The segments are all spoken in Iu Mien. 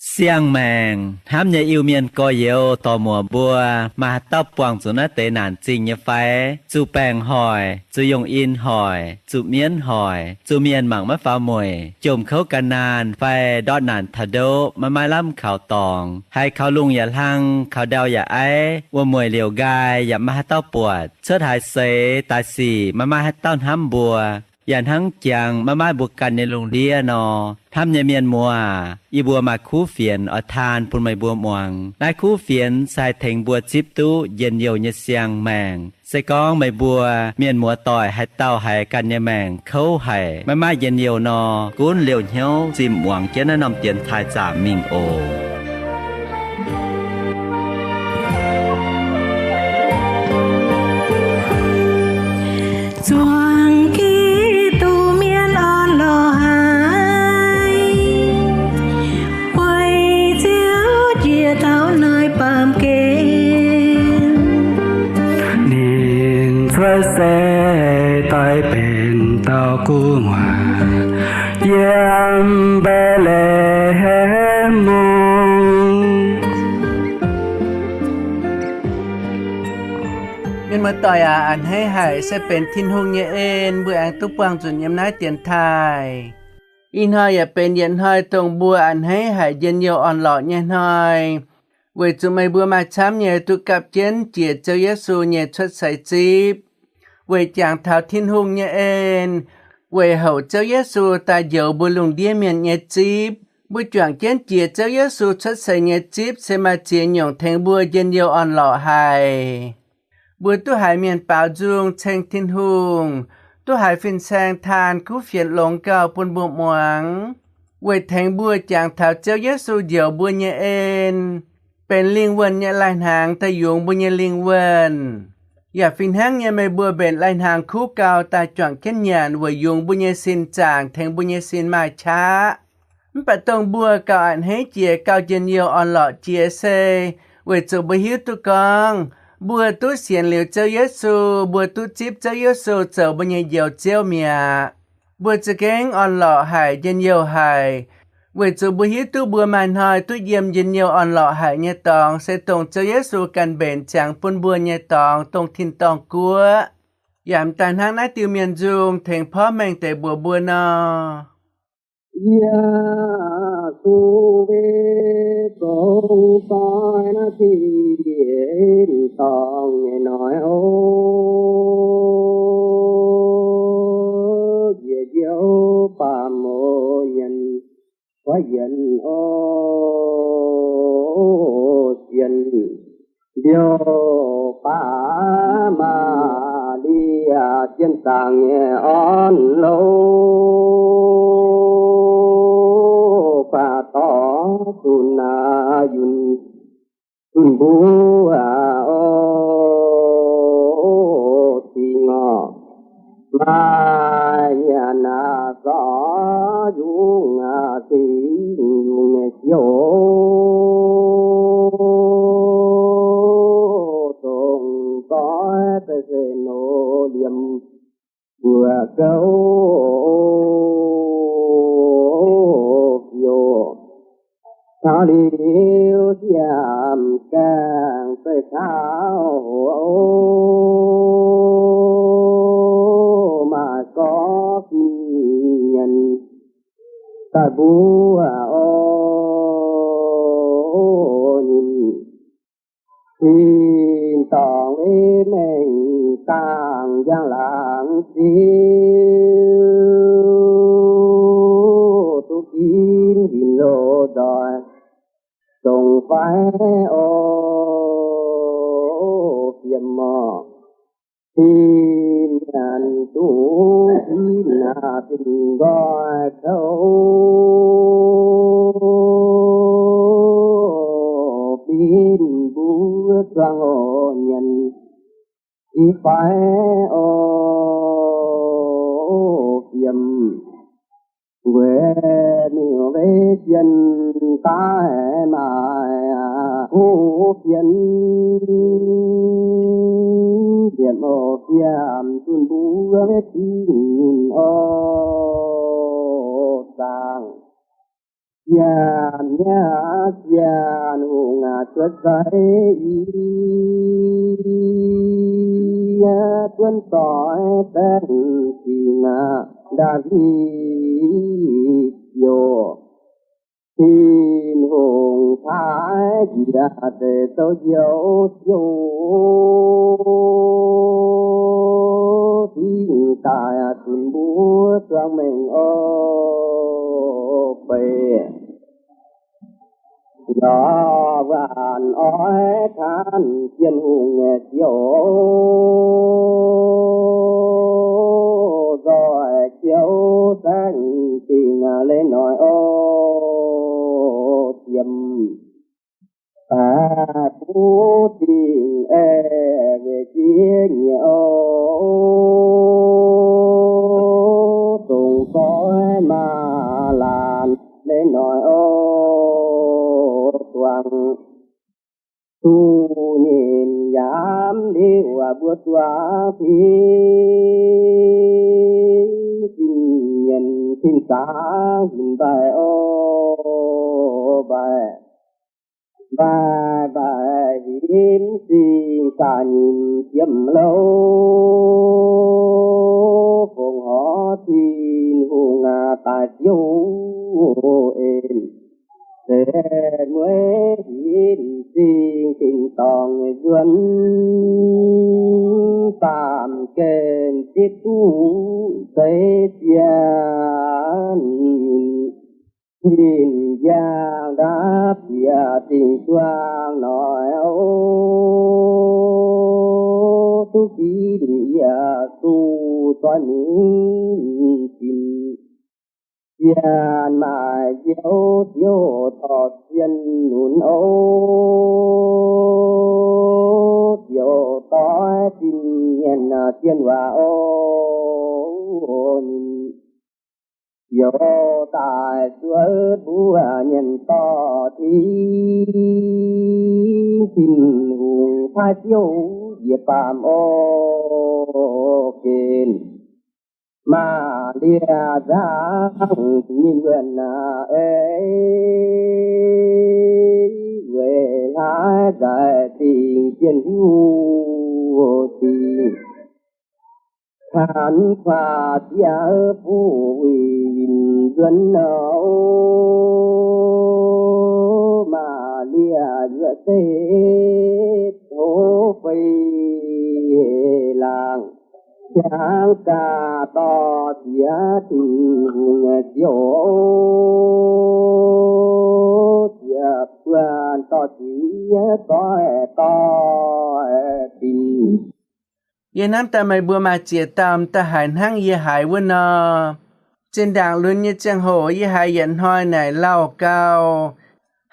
Siang-maengc hnamv nyei Iu-Mienh gorx-youz dorc-muoc mbuo, maaih haaix dauh buangh zuqc naaiv deix naanc zingh nyei fai? Zuqc baengc hoic, zuqc yongh in hoic, zuqc mienv hoic, zuqc mienh mangc maiv faaux mueic, jomc kouv gan naanh fai ndortv naanc taux ndoqv maiv maaih lamh kaux dorngx, haiz kaux lungh yaac hlang, kaux ndau yaac aiv, wuom-mueic liouc nqaai yaac maiv maaih haaix dauh buatc, cuotv haaix seix daaih sic maiv maaih haaix dauh hnamv mbuo, yaac hnangv jangx maiv maaih mbuo ganh nyei lungh ndiev nor. Hnamv nyei mienh muoz, yie mbuo maaih kuv fienx oix taan bun meih mbuo muangx. Naaiv kuv fienx se haih tengx mbuo zipv duqv njien-youh nyei siang-maengc. Se gorngv meih mbuo mienh muoz-doic haaix dauh haiz ganh nyei maengc kouv haic, maiv maaih njien-youh nor, gunv liouh hnyouv zimh muangx jienv naaiv norm dienx taaih zaamc mingh oc. Zuangx Giduc mienh orn-lorqc haic, weic Ziouv jiex taux naaiv baamh gen. Ninh cuotv seix daaih benx dauh gu'nguaaz yiem Mbetc^le^hem Mungv. Mienh muoz-doic aac, a'hneiv haic se benx Tin-Hungh nyei en mbuo aengx duqv buangh nzunc yiem naaiv dienx taaih. Ih hnoi yaac benx yietc hnoi dongh mbuo a'hneiv haic njien-youh orn-lorqc nyei hnoi, weic zuqc meih mbuo maaih camv nyei duqv gapv jienv jiex Ziouv Yesu nyei cuotv seix zipv. Weic jangx taux Tin-Hungh nyei en, weic houc Ziouv Yesu daaih njoux mbuo lungh ndiev mienh nyei zipv. Mbuo juangc jienv jiex Ziouv Yesu cuotv seix nyei zipv se maaih ziex nyungc tengx mbuo njien-youh orn-lorqc haic. Mbuo duqv haiz mienh baaux nzung ceng Tin-Hungh, duqv haiz fin-saeng taan kuv fienx longx gauh bun mbuo muangx, weic tengx mbuo jangx taux Ziouv Yesu njoux mbuo nyei en, benx lingh wuonh nyei lai-hnaangx daaih yungz mbuo nyei lingh wuonh. Yaac fih hnangv nyei meih mbuo mbenc lai-hnaangx kuv gau daaih juangc jienv nyanc weic yungz mbuo nyei sin zaangc tengx mbuo nyei sin maaih qaqv. Mv baac dongh mbuo gauh a'hneiv jiex gauh njien-youh orn-lorqc jiex se weic zuqc mbuo hiuv duqv gorngv mbuo duqv sienx liuz Ziouv Yesu, mbuo duqv zipv Ziouv Yesu zoux mbuo nyei Njoux Ziouv mi'aqv. Mbuo za'gengh orn-lorqc haic, njien-youh haic, weic zuqc mbuo hiuv duqv mbuo maaih hnoi duqv yiem njien-youh orn-lorqc haic nyei dorngx se dongh Ziouv Yesu ganh mbenc ziangx bun mbuo nyei dorngx dongh tin-dorngh guoqv. Yaac m'daaih hnangv naaiv diuh mienh nzung tengx porv mengh deix mbuox mbuo nor. Yie zuqc mbe zong doi naaiv tin-dorngh nyei hnoi oc. Njiec njoux baamh mienh, kuaaiv yienx oc, sienx liouh baav Maa^li^yaa zien zaangc nyei orn-lorqc, baac dorh zunh naaiv yunh zunh mbuo oc, zingh orqc. Maaih nyanc aac, zorqv yungz aac, zingh yungz nyei ziouc, dongh doix zeiv se nor liemh mbuo gouv fiouv. Taux liuz ziepc gaengh zeiv taux hoc, maaih gorqv-fim mienh daaih mbuox oc, ninh tin-dorngh ei mengh dangh njang-laangc ziouc duqv ginv hinc loz-nzoih dongh fai oc, fiem orqc. Tin nyanc duqv ginv aac, tin nqoi kouv binv mbuo zuangx oc, nyanc i fai oc, fiem weic miuc-weic sien daaih maaih hoqc fienx, yietc oc, fiem zunh mbuo weic dingh ninh oc, zaangc nyanc nyei Ziangh Tin-Hungh cuotv seix i, buonv doix baengh zingh Ndaawitv Ziouv. Tin-Hungh taaih njiec deix zouv njoux Ziouv, dingh daaih zunc mbuo zuangx mengh oc. Beiv nor waanc oix kaanv Tin-Hungh nyei Ziouv, nzoih Ziouv saengv dingh leiz-noic oc. Ziemx daaih buv dingh aengx weic jiex nyieqc oc, dongh doix maaz laanh leiz-noic oc. Zuangx duqv nyei yaac liuz mbuo zuangx fingx zinh nyienc tin zaangc hinc mbaih oc, mbaih mbaih mbaih hinc zinh daaih nyinh jiem louh, fongc horc Tin-Hungh daaih Ziouv en. Setv mueiz hinc zinh dingh dorngh nzuonx, baamh gen zipv duqv seix ziangh ninh, ninh yangh ndapv bieqc dingh zuangx noic oc. Duqv ginv Yesu zoih mingh zinh, zienh maaic Ziouv, Ziouv dorh zien nunc oc. Ziouv doix zinh nyienc zien waac oc. Ninh Ziouv daaih zuov mbuo mienh dorh Tin, Tin-Hungh paaiv Ziouv njiec baamh orv gen. Maa^lie^taa nzangv nyei wuonh aac, ei, weic hlaax nzaic dingc Bienh Hungh Dingh, hanx kuaax ziex fuqv wuic nzuonx nor, Maa^lie^taa Yo^sepv hopv fei laangh, jangx gaax dorh ziex Tin-Hungh Ziouv, ziepc buonc dorh ziex doix doix binc. Yie hnamv daaih meih mbuo maaih ziex dauh m'daaih haiz hnangv yie haiz wuov nor. Zinh ndaangc lunx nyei ziangh hoc yie haiz yietc hnoi naaic lauh gau,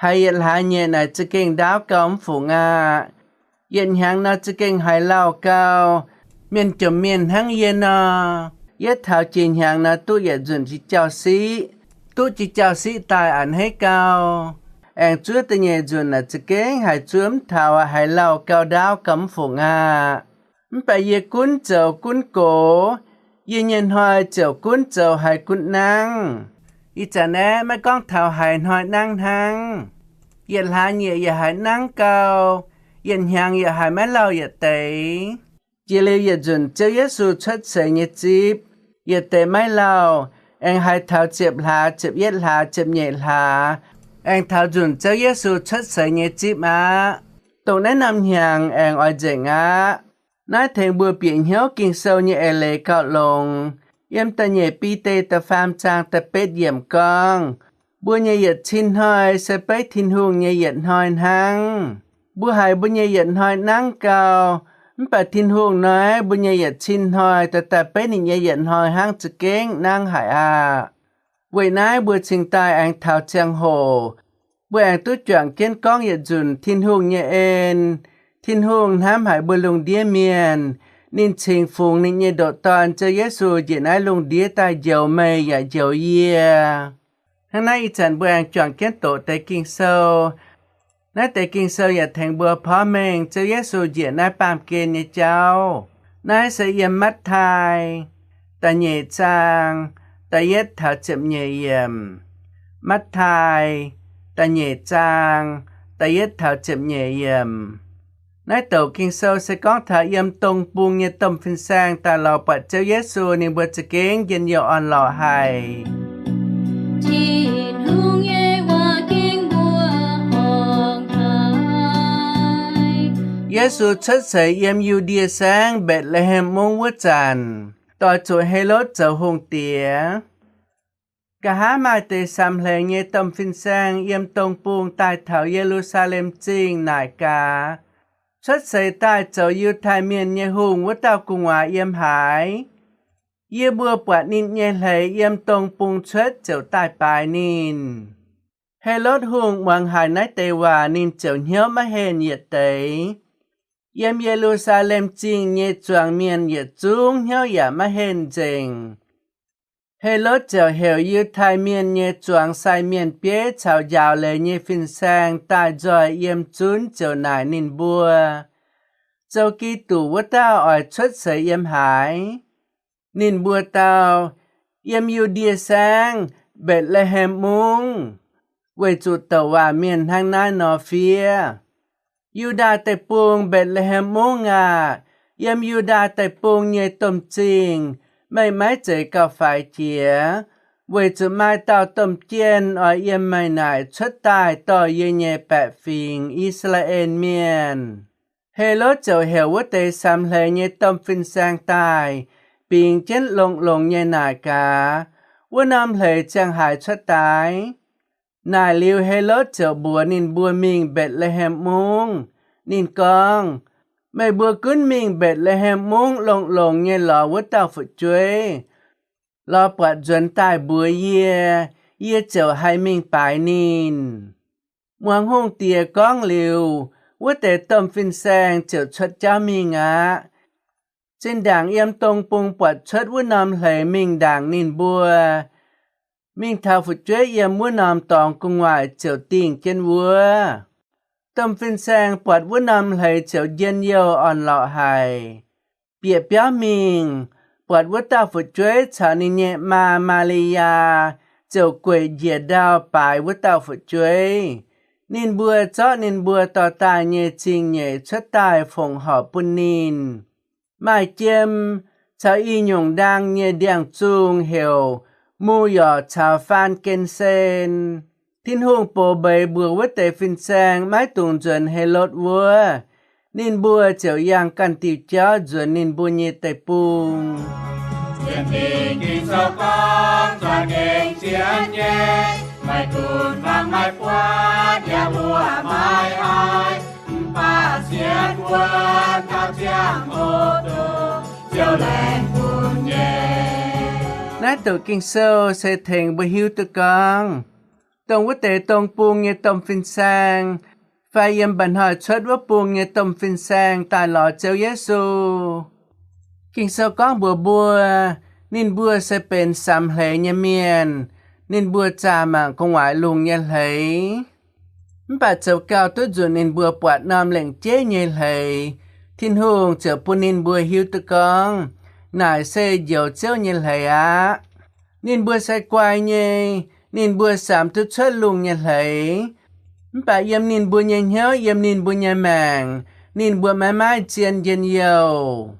haiz yietc hlaax nyeic naaic za'gengh ndaauv gau mv fungc aqv. Yietc hnyangx nor za'gengh haiz lauh gau. Mienh jomc mienh hnangv yie nor, yietv taux jiex hnyangx nor duqv yietc nzunc jiex jauv-siqv. Duqv jiex jauv-siqv daaih a'hneiv gau, aengx zuov da'nyeic nzunc naaic za'gengh haiz zuov mv taux, haiz lauh gau ndaauv gau mv fungc aqv. Mv baac yie gunv zoux gunv gox, yie nyei hnoi ziouc gunv zoux haiz gunv nangv. Ih zanc aeqv, maiv gorngv taux haiz hnoi nangv hnangv, yietc hlaax nyeic yaac haiz nangv gau, yietc hnyangx yaac haiz maiv lauh yietc deix. Jiex liuz yietc nzunc Ziouv Yesu cuotv seix nyei zipv, yietc deix maiv lauh, aengx haiz taux ziepc hlaax, ziepc yietv hlaax, ziepc nyeic hlaax, aengx taux nzunc Ziouv Yesu cuotv seix nyei zipv aqv. Dongh naaiv norm hnyangx aengx oix nzengc aqv. Naaiv tengx mbuo bieqc hnyouv Ging-Sou nyei eix leiz gauh longx. Yiem da'nyeic Bide da'faam zaang da'betv yiemc gorngv, mbuo nyei yietc cin hnoi se beiv Tin-Hungh nyei yietc hnoi hnangv. Mbuo haiz mbuo nyei yietc hnoi nangv gau, mv baac Tin-Hungh naaiv mbuo nyei yietc cin hnoi daaih daaih beiv ninh nyei yietc hnoi hnangv za'gengh nangv haic aqv. Weic naaiv mbuo cingx daaih aengx taux ziangh hoc, mbuo aengx duqv juangc jienv gorngv yietc nzunc Tin-Hungh nyei en. Tin-Hungh hnamv haic mbuo lungh ndiev mienh. Ninh cingx fungx ninh nyei ndoqc Dorn, Ziouv Yesu, njiec naaiv lungh ndiev daaih njoux meih yaac njoux yie. Hnangv naaiv ih zanc mbuo aengx juangc jienv doqc deix Ging-Sou. Naaiv deix Ging-Sou yaac tengx mbuo porv mengh Ziouv Yesu njiec naaiv baamh gen nyei jauv. Naaiv se yiem Matv^taai da'nyeic zaang da'yietv taux ziepc nyeic yiemc. Matv^taai da'nyeic zaang, da'yietv taux ziepc nyeic yiemc. Naaiv douc Ging-Sou se gorngv taux yiem dong bung nyei domh fin-saeng daaih lorz buatc Ziouv Yesu, ninh mbuo za'gengh njien-youh orn-lorqc haic. Tin-Hungh nyei waac ging mbuo horngc haic. Yesu cuotv seix yiem Yu^ndie Saengv Mbetc^le^hem Mungv wuov zanc, doix zuqc Helotv zoux hungh diex. Nqa'haav maaih deix samx hleix nyei domh fin-saeng yiem dong bung daaih taux Ye^lu^saa^lem Zingh naaic gaax, Cuotv seix daaih zoux Yiutai Mienh nyei hungh wuov dauh gu'nguaaz yiem haaix? Yie mbuo buatc ninh nyei hleix yiem dong bung cuotv ziouc daaih baaix ninh. Helotv Hungh muangx haic naaiv deix waac, ninh ziouc hnyouv maiv henh yietc deix. Yiem Ye^lu^saa^lem Zingh nyei zuangx mienh yietc zungv hnyouv yaac maiv henh nzengc. Helotv ziouc heuc Yiutai Mienh nyei zuangx sai mienh bieiv caux njaaux leiz nyei fin-saeng daaih nzoih yiem zunv ziouc naaic ninh mbuo, Zoux Giduc wuov dauh oix cuotv seix yiem haaix? Ninh mbuo dau, Yiem Yu^ndie Saengv Mbetc^le^hem Mungv, weic zuqc douc waac mienh hnangv naaiv nor fiev, Yu^ndaa Deic-Bung Mbetc^le^hem Mungv aah! Yiem Yu^ndaa Deic-Bung nyei domh zingh, meih maiv zeiz gauh faix jiex, weic zuqc maaih dauh domh jien oix yiem meih naaic cuotv daaih dorh yie nyei baeqc fingx, I^saa^laa^en Mienh. Helotv ziouc heuc wuov deix samx hleix nyei domh fin-saeng daaih, bingx jienv longx-longx nyei naaic gaax, Wuov norm hleix ziangh haaix cuotv daaih? Naaic liuz, Helotv ziouc mbuox ninh mbuo mingh Mbetc^le^hem Mungv. Ninh gorngv, Meih mbuo gunv mingh Mbetc^le^hem Mungv longx-longx nyei lorz wuov dauh fu'jueiv. Lorz buatc nzuonx daaih mbuox yie, yie ziouc haih mingh baaix ninh. Muangx hungh diex gorngv liuz, wuov deix domh fin-saeng ziouc cuotv jauv mingh aqv. Zinh ndaangc yiem dong bung buatc cuotv wuov norm hleix mingh ndaangc ninh mbuo, mingh taux fu'jueiv yiem wuov norm dorngx gu'nguaaic ziouc dingh jienv wuov. Domh fin-saeng buatc wuov norm hleix ziouc njien-youh orn-lorqc haic. Bieqc biauv mingh, buatc wuov dauh fu'jueiv caux ninh nyei maa, Maa^li^yaa, ziouc gueic njiec ndau baaix wuov dauh fu'jueiv. Ninh mbuo zorqv ninh mbuo dorh daaih nyei zingh nyeic cuotv daaih fongc horc bun ninh. Maaih jiem caux i nyungc ndaang nyei ndiangx-zung heuc mu yorc caux faan gen sen. Tin-Hungh bov mbeix mbuox wuov deix fin-saeng maiv dungx nzuonx Helotv wuov. Ninh mbuo ziouc yangh ganh diuh jauv nzuonx ninh mbuo nyei deic-bung. Meih gunv fangx maiv buatc yaac mbuoqc maiv haiz, mv baac sienx wuonv taux ziangh hoc dongh Ziouv laengz bun nyei. Naaiv douc Ging-Sou se tengx mbuo hiuv duqv gorngv, dongh wuov deix dong bung nyei domh fin-saeng fai yiem mba'hnoi cuotv wuov bung nyei domh fin-saeng daaih lorz Ziouv Yesu. Ging-Sou gorngv mbuox mbuo, ninh mbuo se benx samx hleix nyei mienh. Ninh mbuo zaah mangc gu'nguaaic lungh nyei hleix. Mv baac zoux gauh duqv nzunc ninh mbuo buatc norm lengc jeiv nyei hleix, Tin-Hungh ziouc bun ninh mbuo hiuv duqv gorngv, naaic se Njoux Ziouv nyei hleix aqv. Ninh mbuo se guai nyei, ninh mbuo samx duqv cuotv lungh nyei hleix. Mv baac yiem ninh mbuo nyei hnyouv, yiem ninh mbuo nyei maengc, ninh mbuo maiv maaih zien njien-youh.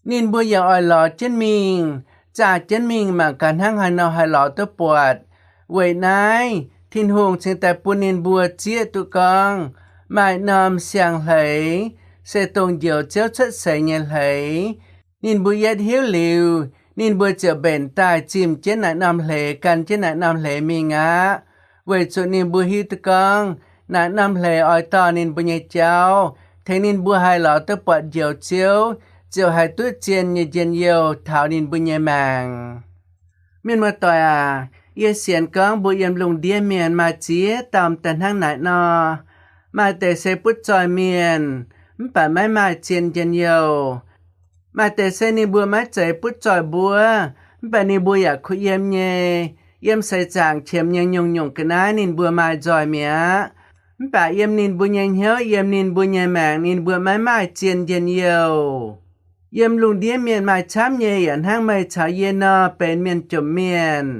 Ninh mbuo yaac oix lorz jienv mingh, zaah jienv mingh mangc gaax hnangv haaix nor haih lorz duqv buatc. Weic naaiv, Tin-Hungh cingx daaih bun ninh mbuo zieqv duqv gorngv, maaih norm siang-hleix se dongh Njoux Ziouv cuotv seix nyei hleix. Ninh mbuo yietv hiuv liuz, ninh mbuo ziouc mbenc daaih zimh jienv naaic norm hleix, gan jienv naaic norm hleix mingh aqv. Weic zuqc ninh mbuo hiuv duqv gorngv naaic norm hleix oix dorh ninh mbuo nyei jauv, tengx ninh mbuo haih lorz duqv buatc Njoux Ziouv, ziouc haih duqv zien nyei njien-youh taux ninh mbuo nyei maengc. Mienh muoz-doic aac, yie sienx gorngv mbuo yiem lungh ndiev mienh maaih ziex dauh daaih hnangv naaic nor. Maaih deix se butv zoih mienh, mv baac maiv maaih zien njien-youh. Maaih deix se ninh mbuo maiv zeiz butv zoih mbuo, mv baac ninh mbuo yaac kuh yiem nyei. Yiem seix zaangc qiemx nyei nyungc-nyungc ga'naaiv ninh mbuo maaih nzoih mi'aqv. Mv baac yiem ninh mbuo nyei hnyouv, yiem ninh mbuo nyei maengc, ninh mbuo maiv maaih zien njien-youh. Yiem lungh ndiev mienh maaih camv nyei yaac hnangv meih caux yie nor benx mienh jomc mienh.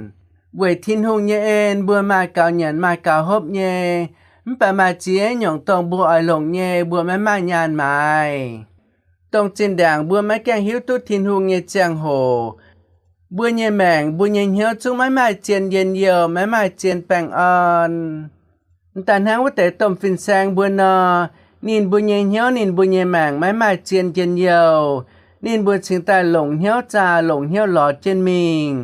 Weic Tin-Hungh nyei en mbuo maaih gaux nyanc maaih gaux hopv nyei, mv baac maaih ziex nyungc dongh mbuo oix longc nyei mbuo maiv maaih nyaanh maaiz. Dongh zinh ndaangc mbuo maiv gaengh hiuv duqv Tin-Hungh nyei ziangh hoc, mbuo nyei maengc mbuo nyei hnyouv zungv maiv maaih zien njien-youh, maiv maaih zien baengh orn. M'daaih hnangv wuov deix domh fin-saeng mbuo nor, ninh mbuo nyei hnyouv ninh mbuo nyei maengc maiv maaih zien njien-youh. Ninh mbuo cingx daaih longc hnyouv zaah, longc hnyouv lorz jienv mingh.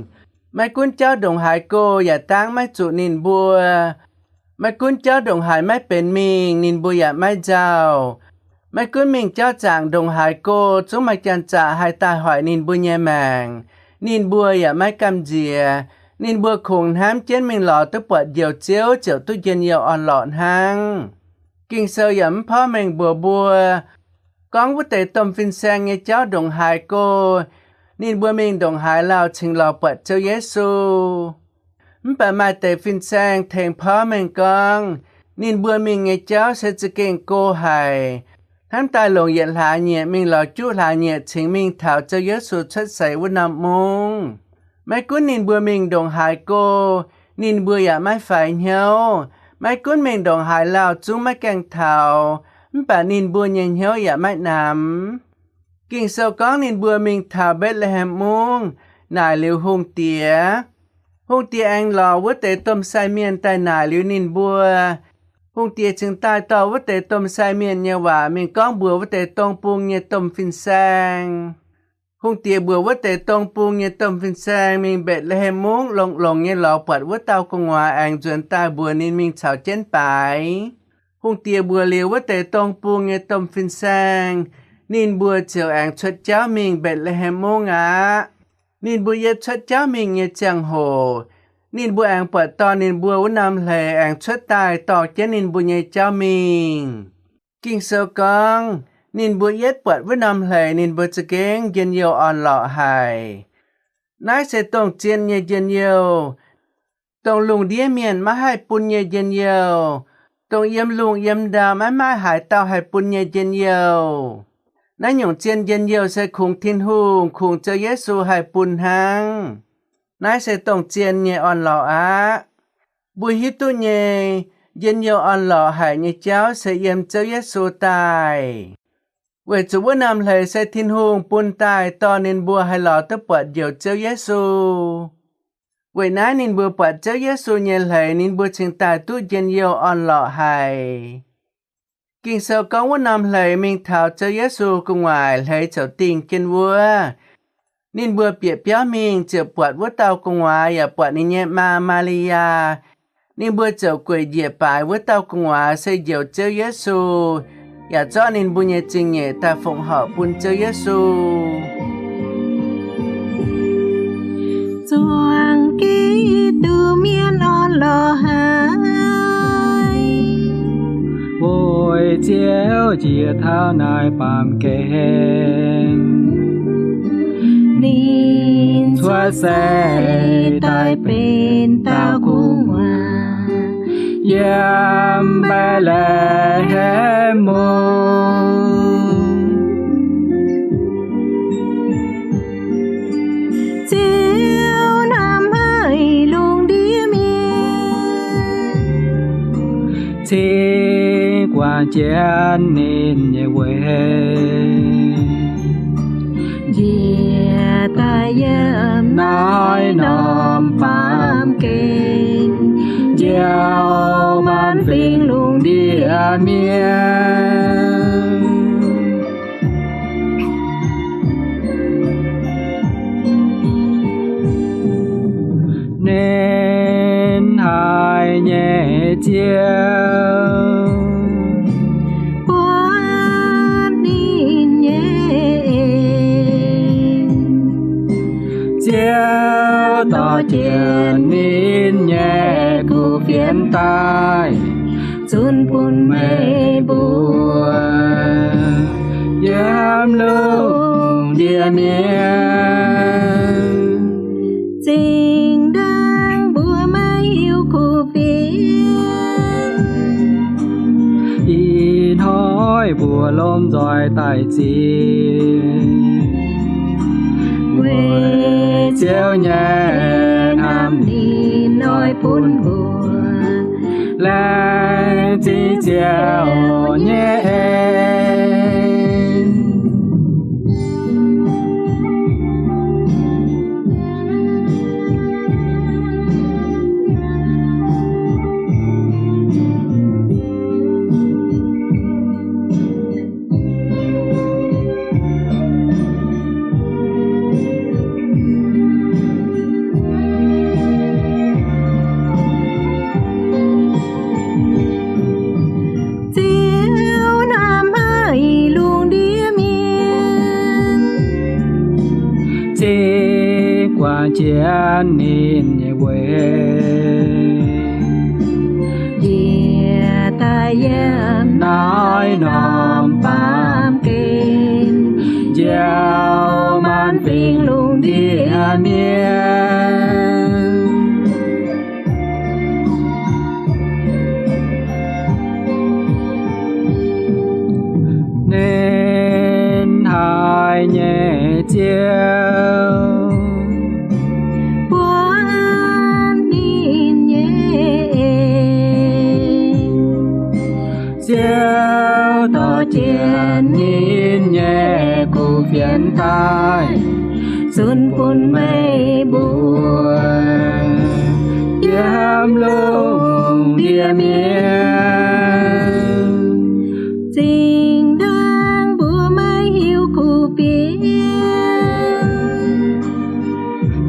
Maiv gunv jauv ndongc haaix go yaac dangv maiv zuqc ninh mbuo. Maiv gunv jauv ndongc haaix maiv benx mingh ninh mbuo yaac maiv nzauh. Maiv gunv mingh jauv zaangc ndongc haaix go, zungv maaih janx-zaqc haih daaih hoic ninh mbuo nyei maengc, ninh mbuo yaac maiv gamh nziex. Ninh mbuo kungx hnamv jienv mingh lorz duqv buatc Njoux Ziouv ziouc duqv njien-youh orn-lorqc hnangv. Ging-Sou yaac mv porv mengh mbuox mbuo gorngv wuov deix domh fin-saeng nyei jauv ndongc haaix go, ninh mbuo mingh ndongc haaix lauh cingx lorz buatc Ziouv Yesu. Mv baac maaih deix fin-saeng tengx porv mengh gorngv, ninh mbuo mingh nyei jauv se za'gengh go haic, hnamv daaih longc yietc hlaax nyieqc mingh lorz juqv hlaax nyieqc cingx mingh taux Ziouv Yesu cuotv seix wuov norm mungv. Maiv gunv ninh mbuo mingh ndongc haaix go, ninh mbuo yaac maiv faix hnyouv. Maiv gunv mingh ndongc haaix lauh zungv maiv gaengh taux, mv baac ninh mbuo nyei hnyouv yaac maiv namx. Ging-Sou gorngv ninh mbuo mingh taux Mbetc^le^hem Mungv, naaic liuz hungh diex. Hungh diex aengx lorz wuov deix domh sai mienh daaih naaic liuz ninh mbuo. Hungh diex cingx daaih dorh wuov deix domh sai mienh nyei waac mingh gorngv mbuox wuov deix dong bung nyei domh fin-saeng. Hungh diex mbuox wuov deix dong bung nyei domh fin-saeng mingh Mbetc^le^hem Mungv longx-longx nyei lorz buatc wuov dauh gu'nguaaz aengx nzuonx daaih mbuox ninh mingh caux jienv baaix. Hungh diex mbuox liuz wuov deix dong bung nyei domh fin-saeng, ninh mbuo ziouc aengx cuotv jauv mingh Mbetc^le^hem Mungv aqv. Ninh mbuo yietv cuotv jauv mingh nyei ziangh hoc, ninh mbuo aengx buatc dorh ninh mbuo wuov norm hleix aengx cuotv daaih dorh jienv ninh mbuo nyei jauv mingh. Ging-Sou gorngv, ninh mbuo yietv buatc wuov norm hleix ninh mbuo za'gengh njien-youh orn-lorqc haic. Naaiv se dongh zien nyei njien-youh, dongh lungh ndiev mienh maiv haih bun nyei njien-youh, dongh yiem lungh yiem ndau maiv maaih haaix dauh haih bun nyei njien-youh. Naaiv nyungc zien njien-youh se kungx Tin-Hungh, kungx Ziouv Yesu haih bun hnangv. Naaiv se dongh zien nyei orn-lorqc aqv. Mbuo hiuv duqv nyei, njien-youh orn-lorqc haic nyei jauv se yiem Ziouv Yesu daaih. Weic zuqc wuov norm hleix se Tin-Hungh bun daaih dorh ninh mbuo haih lorz duqv buatc Njoux Ziouv Yesu. Weic naaiv ninh mbuo buatc Ziouv Yesu nyei hleix ninh mbuo cingx daaih duqv njien-youh orn-lorqc haic. Ging-Sou gorngv wuov norm hleix mingh taux Ziouv Yesu gu'nguaaic, hleix ziouc dingh jienv wuov. Ninh mbuo bieqc biauv mingh ziouc buatc wuov dauh gu'nguaaz yaac buatc ninh nyei maa, Maa^li^yaa. Ninh mbuo ziouc gueic njiec baaix wuov dauh gu'nguaaz se Njoux Ziouv Yesu, yaac zorqv ninh mbuo nyei zingh nyeic daaih fongc horc bun Ziouv Yesu. Zuangx Giduc mienh orn-lorqc haic. Weic Ziouv njiec taux naaic baamh gen, ninh cuotv seix daaih benx dauh gu'nguaaz yiem Mbetc^le^hem Mungv. Ziouv hnamv haic lungh ndiev mienh, cingx guangc jienv ninh nyei weic, njiec daaih yiem naaiv norm baamh gen, njoux maanc fingx lungh ndiev mienh. Nen haic nyei Ziouv buatc ninh nyei en. Ziouv dorh jienv ninh nyei kuv fienx daaih zunc bun meih mbuo yiem lungh ndiev mienh. Zinh ndaangc mbuo maiv hiuv kuv fienx, ih hnoi mbuo lomh nzoih daaih ziex, weic Ziouv nyei hnamv ninh. bun mbuo laengz zingh Ziouv nyei en. Ziouv hnamv haic lungh ndiev mienh, zinh guangc jienv ninh nyei weic, njiec daaih yiem naaiv norm baamh gen, njoux maanc fingx lungh ndiev mienh. Hnamv haic nyei Ziouv, buonv ninh nyei en. Ziouv dorh jienv ninh nyei kuv fienx daaih, zunc bun meih mbuo yiem lungh ndiev mienh, zinh ndaangc mbuo maiv hiuv kuv fienx.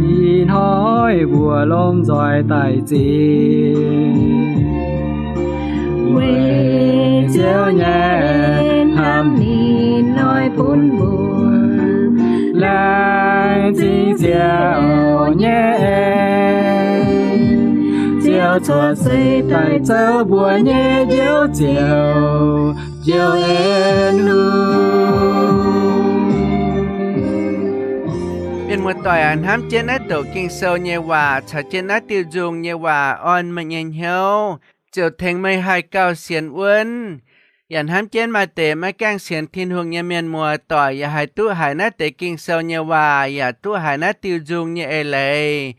Ih hnoi mbuo lomh nzoih daaih zingh, weic Ziouv nyei hnamv ninh oix bun mbuo laengz zingh Ziouv nyei en. Ziouv cuotv seix daaih zoux mbuo nyei Njoux Ziouv, Njoux en lungh. Mienh muoz-doic aac, hnamv jienv naaiv douc Ging-Sou nyei waac caux jienv naaiv diuh nzung nyei waac orn meih nyei hnyouv, ziouc tengx meih haih gauh sienx wuonv, yaac hnamv jienv maaih deix maiv gaengh sienx Tin-Hungh nyei mienh muoz-doic yaac haih duqv haiz naaiv deix Ging-Sou nyei waac, yaac duqv haiz naaiv diuh nzung nyei eix leiz.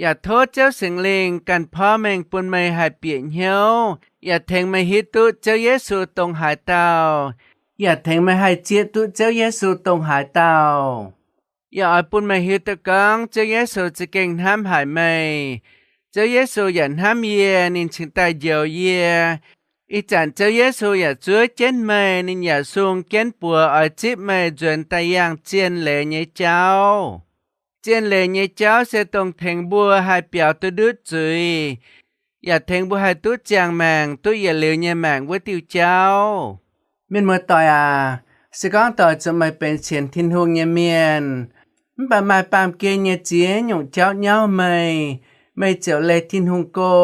Yaac tov Ziouv Singx Lingh ganh porv mengh bun meih haih bieqc hnyouv, yaac tengx meih hiuv duqv Ziouv Yesu dongh haaix dauh, yaac tengx meih haih zieqv duqv Ziouv Yesu dongh haaix dauh. Yaac oix bun meih hiuv duqv gorngv Ziouv Yesu za'gengh hnamv haic meih. Ziouv Yesu yaac hnamv yie, ninh cingx daaih njoux yie. Ih zanc Ziouv Yesu yaac zuov jienv meih, ninh yaac sung jienv buoz oix zipv meih nzuonx daaih yangh zien leiz nyei jauv. Zien leiz nyei jauv se dongh tengx mbuo haih biaux duqv ndutv zuiz, yaac tengx mbuo haih duqv ziangh maengc, duqv yietc liuz nyei maengc wuov diuh jauv. Mienh muoz-doic aac, se gorngv doix zuqc meih benx sienx Tin-Hungh nyei mienh, mv baac maaih baamh gen nyei ziex nyungc jauv nyauv meih, meih ziouc leih Tin-Hungh go,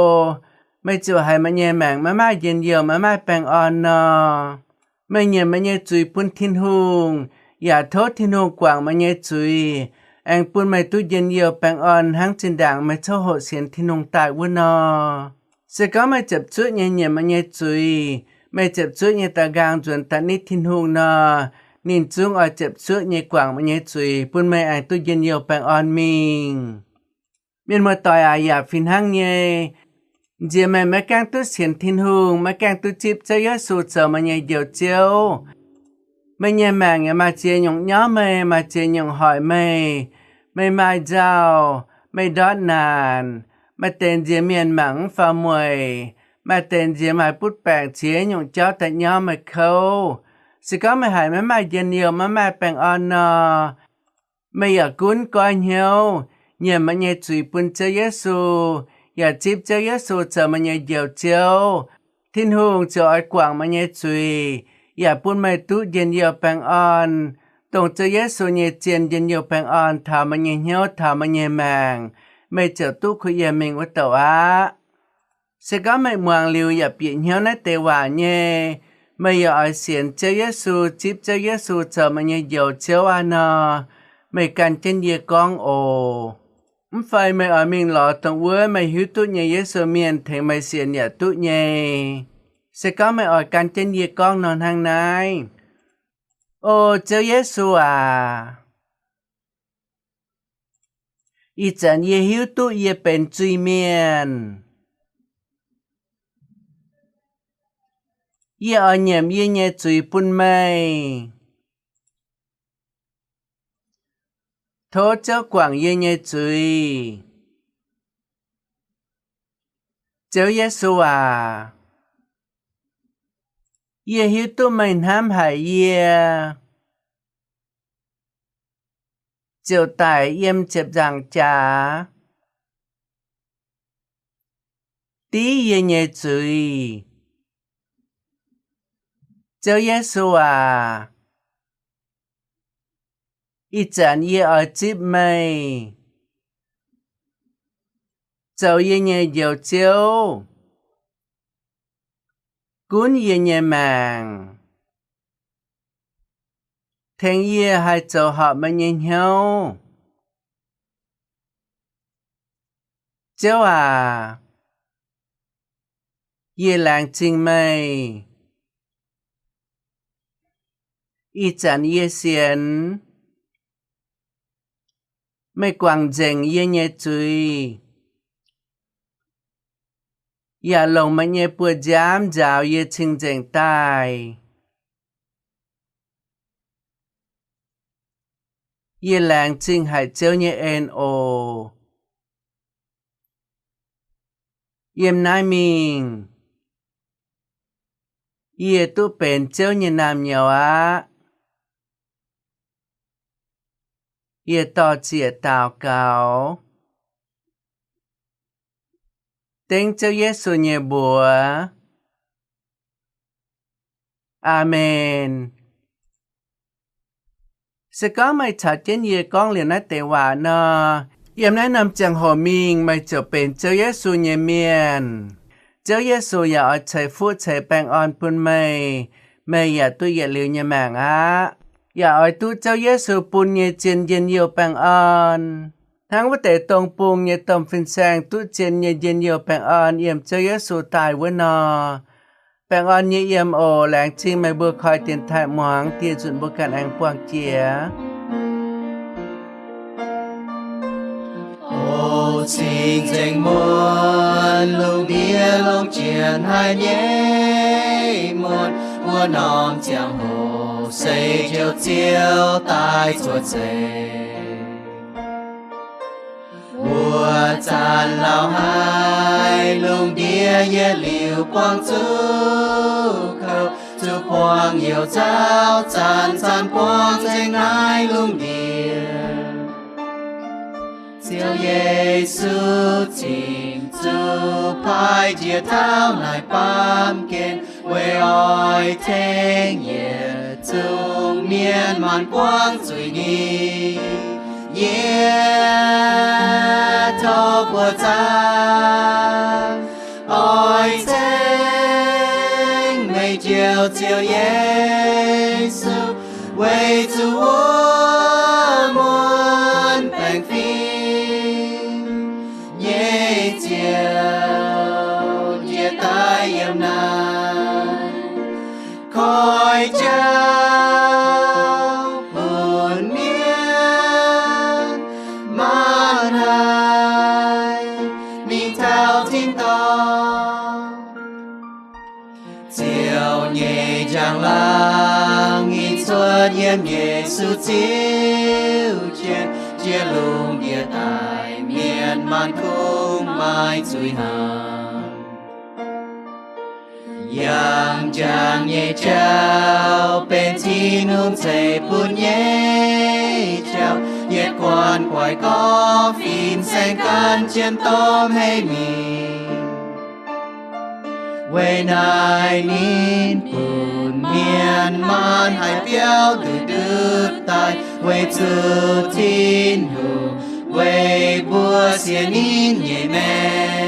meih ziouc haiz meih nyei maengc maiv maaih njien-youh, maiv maaih baengh orn nor, meih nyiemc meih nyei zuiz bun Tin-Hungh, yaac tov Tin-Hungh guangc meih nyei zuiz, aengx bun meih duqv njien-youh baengh orn hnangv zinh ndaangc meih coqv hoqc sienx Tin-Hungh daaih wuov nor. Se gorngv meih ziepc zuoqv nyei nyiemc meih nyei zuiz, meih ziepc zuoqv nyei da'nqaang nzuonx daaih nitv Tin-Hungh nor, ninh zungv oix ziepc zuoqv nyei guangc meih nyei zuiz, bun meih aengx duqv njien-youh baengh orn mingh. Mienh muoz-doic aac, yaac fih hnangv nyei, nziex meih maiv gaengh duqv sienx Tin-Hungh, maiv gaengh duqv zipv Ziouv Yesu zoux meih nyei Njoux Ziouv, meih nyei maengc yaac maaih ziex nyungc nyauv meih, maaih ziex nyungc hoic meih. Meih maaih nzauh, meih ndortv naanc, maaih deix nziex mienh mangc mv faaux mueic, maaih deix nziex maaih butv baengc, ziex nyungc jauv daaih nyauv meih kouv. Se gorngv meih haiz maiv maaih njien-youh, maiv maaih baengh orn nor, meih yaac gunv goiv hnyouv, nyiemc meih nyei zuiz bun Ziouv Yesu, yaac zipv Ziouv Yesu zoux meih nyei Njoux Ziouv. Tin-Hungh ziouc oix guangc meih nyei zuiz, yaac bun meih duqv njien-youh baengh orn, dongh Ziouv Yesu nyei zien njien-youh baengh orn taux meih nyei hnyouv, taux meih nyei maengc, meih ziouc duqv kuh yiem mingh wuov douc aqv. Se gorngv meih muangx liuz yaac bieqc hnyouv naaiv deix waac nyei, meih yaac oix sienx Ziouv Yesu, zipv Ziouv Yesu zoux meih nyei Njoux Ziouv aqv nor, meih gan jienv yie gorngv oc. Mv fai meih oix mingh lorz dongh wuov meih hiuv duqv nyei Yesu mienh tengx meih sienx yaac duqv nyei. Se gorngv meih oix gan jienv yie gorngv nor hnangv naaiv. O Ziouv Yesu aac, Ih zanc yie hiuv duqv yie benx zuiz-mienh. Yie oix nyiemc yie nyei zuiz bun meih. Tov Ziouv guangc yie nyei zuiz. Ziouv Yesu aac, yie hiuv duqv meih hnamv haic yie, ziouc daic yiem ziepc nzaangc jaax div yie nyei zuiz. Ziouv Yesu aac, ih zanc yie oix zipv meih zoux yie nyei Njoux Ziouv, gunv yie nyei maengc, tengx yie haih zoux horpc meih nyei hnyouv. Ziouv aac, yie laengz zingh meih. Ih zanc yie sienx meih guangc nzengc yie nyei zuiz, yaac longc meih nyei buoz-nziaamv nzaaux yie cing-nzengc daaih. Yie laengz zingh haic Ziouv nyei en oc. Yiem naaiv mingh yie duqv benx Ziouv nyei naamh nyouz aqv. Yie dor-ziec daux gaux dengv Ziouv Yesu nyei mbuox. Aamen. Se gorngv meih caux jienv yie gorngv liuz naaiv deix waac nor, yiem naaiv norm ziangh hoc mingh meih ziouc benx Ziouv Yesu nyei mienh. Ziouv Yesu yaac oix ceix fuqv ceix baengh orn bun meih. Meih yaac duqv yietc liuz nyei maengc aqv. Yaac oix duqv Ziouv Yesu bun nyei zien njien-youh baengh orn, hnangv wuov deix dong bung nyei domh fin-saeng duqv zien nyei njien-youh baengh orn yiem Ziouv Yesu daaih wuov nor. Baengh orn nyei yiem oc. Laengz zingh meih mbuo koi dienx taaih muangx, dieh nzunc mbuo ganh aengx buangh jiex. O cing-nzengc muonh, lungh ndiev longc jienv haic nyei muonh, wuov norm ziangh hoc se Njoux Ziouv daaih cuotv seix. Mbuo zanc lauh haic, lungh ndiev yietc liuz buangh zuqc kouv, zuqc buangh youc zauv, zanc-zanc buangh nzengc naaiv lungh ndiev. Ziouv Yesu cingx zuqc paaiv njiec taux naaic baamh gen, weic oix tengx yietc zungv mienh maanc buangv zuiz nyei. Yie tov buoz-zaa oix ceng meih Njoux Ziouv Yesu, weic zuqc wuov muonc baengc fim nyei Ziouv njiec daaih yiem naaiv, koi jauv bun mienh maanc haih mingh taux tin-dorngh. Ziouv nyei njang-laangc ninh cuotv yiem Yesu Ziouv jiex, jiex lungh ndiev daaih, mienh maanc kungx maaih zuiz hnaangx. Yangh jangx nyei jauv benx Tin-Hungh ceix bun nyei jauv. Yietc guanh guaix gorx fin-saeng gan jienv dorh hei mingh. Weic naaiv ninh bun mienh maanc haih biauv ndutv ndutv daaih, weic zuqc Tin-Hungh weic mbuo sienx ninh nyei maengc.